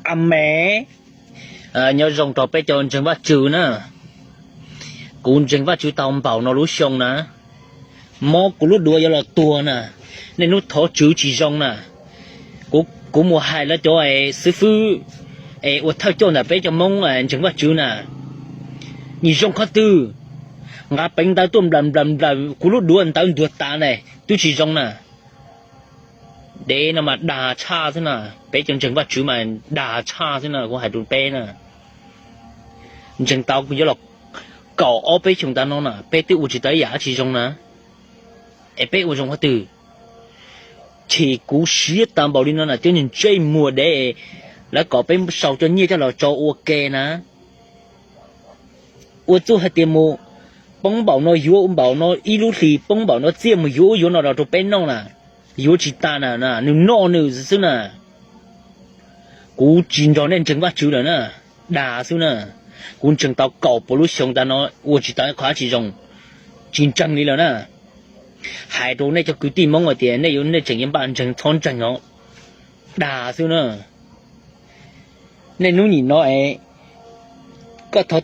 A me, nyob zoo rau peb cov ntseeg Vajtswv na. Kuv ntseeg Vajtswv tau npaum no lub xyoo na, mob kuv lub duav yuav los tuag na. Nej hnub thov tswv tsis zoo na. Kuv mus hais lawv cov xib fwb es ua thawj coj ntawm peb cov Hmoob ntseeg Vajtswv na, nim zoo qhov twg, nqa peev ntawv tuaj nplawm nplawm nplawm kuv lub duav ntawd ntuag tas na, twb tsis zoo na. Dev no mas dag tshaj xwb na, peb cov ntseeg Vajtswv mas dag tshaj xwb na, kuv hais rau peb na. Ntseeg tau yuav los kaum ob peb xyoos tas no na, peb twb ua tsis tau ib yam dab tsi zoo na. Es peb ua zoo qhov twg? Chim kuv siab tas npaum li no na, cov ntsej muag dev, lawv kom peb sau cov nyiaj coj los tso ua ke na. Ua txuj hais tias mus poob npaum no yuav npaum no, ib lub hlis poob npaum no txiaj mus yuav ub yuav no los rau peb noj na, yuav tsis tas na, nws noj nws xwb na. Kuv tsis nrog nej ntseeg Vajtswv lawm na, dag xwb na. Kuv ntseeg tau kaum puas lub xyoo tas no ua tsis tau qhov dab tsi zoo, tsis ntseeg li lawm na. Hais rau nej cov kwv tij Hmoob hais tias nej yuav, nej tseem yuav npaj ntseeg, txhob ntseeg os, dag xwb na. Nej hnub nim no es koj thov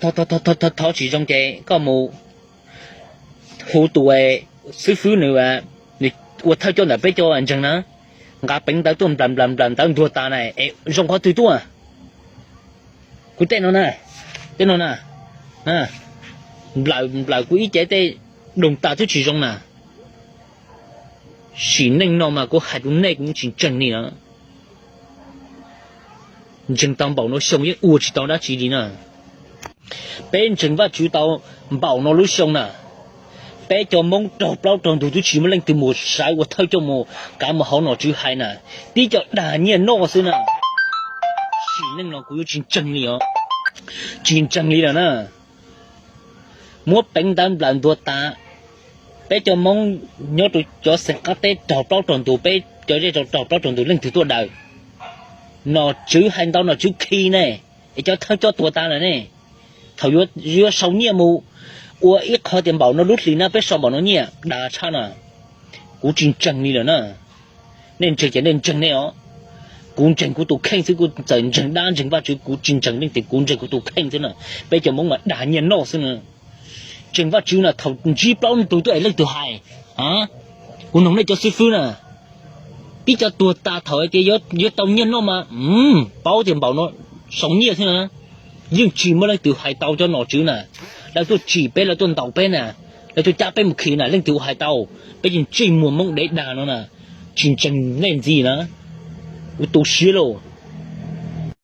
thov tsis zoo ces koj mus hu tus xib fwb nws, nws ua thawj coj ntawm peb cov ntseeg na, nqa peev ntawv tuaj nplawm nplawm nplawm ntawv ntuag tas na, es zoo qhov twg tuaj? Kuv tej no na, tej no na, nplawm nplawm kuv ib ce tej doog tas twb tsis zoo na. Sim neej no mas kuv hais rau nej kuv tsis ntseeg li na. Ntseeg tau npaum no xyoo yeej ua tsis tau dab tsi li na. Peb ntseeg Vajtswv tau npaum no lub xyoo na, peb cov Hmoob raug plaub raug ntug twb tsis muaj leej twg mus sawv ua thawj coj mus kav mus hauv nom tswv hais na, tib co dag nyiaj noj xwb na. Sim neej no kuv yuav tsis ntseeg li os, tsis ntseeg li lawm na. Muab peev ntawv nplawm ntuag tas, peb cov Hmoob nyob rau cov xeem qab teb raug plaub raug ntug, peb cov zej raug plaub raug ntug leej twg tuaj daws? Nom tswv hais ntau nom tswv khi ne, es cov thawj coj tuag tas lawm ne. Thaum yuav sau nyiaj mus ua ib qho tias npaum no lub hlis na peb sau npaum no nyiaj, dag tshaj na. Kuv tsis ntseeg li lawm na. Nej ntseeg ces nej ntseeg nej os. Kuv ntseeg kuv tus kheej xwb, kuv txawm ntseeg dab ntseeg Vajtswv kuv tsis ntseeg leej twg, kuv ntseeg kuv tus kheej xwb na. Peb cov Hmoob mas dag nyiaj noj xwb na. Ntseeg Vajtswv na, thaum ntsib plaub ntug twb es leej twg hais? Kuv noog nej cov xib fwb na, tib co tuag tas thaum hais tias yuav tau nyiaj noj mas, paub tias npaum no sau nyiaj xwb na. Yeej tsis muaj leej twg hais tau cov nom tswv na. Lawv tuaj tsim peb, lawv tuaj ntaus peb na, lawv tuaj cab peb mus khi na, leej twg ua hais tau? Peb cov ntsej muag Hmoob dev dag no na, tsis ntseeg nej ntxiv na. Kuv tu siab lauj.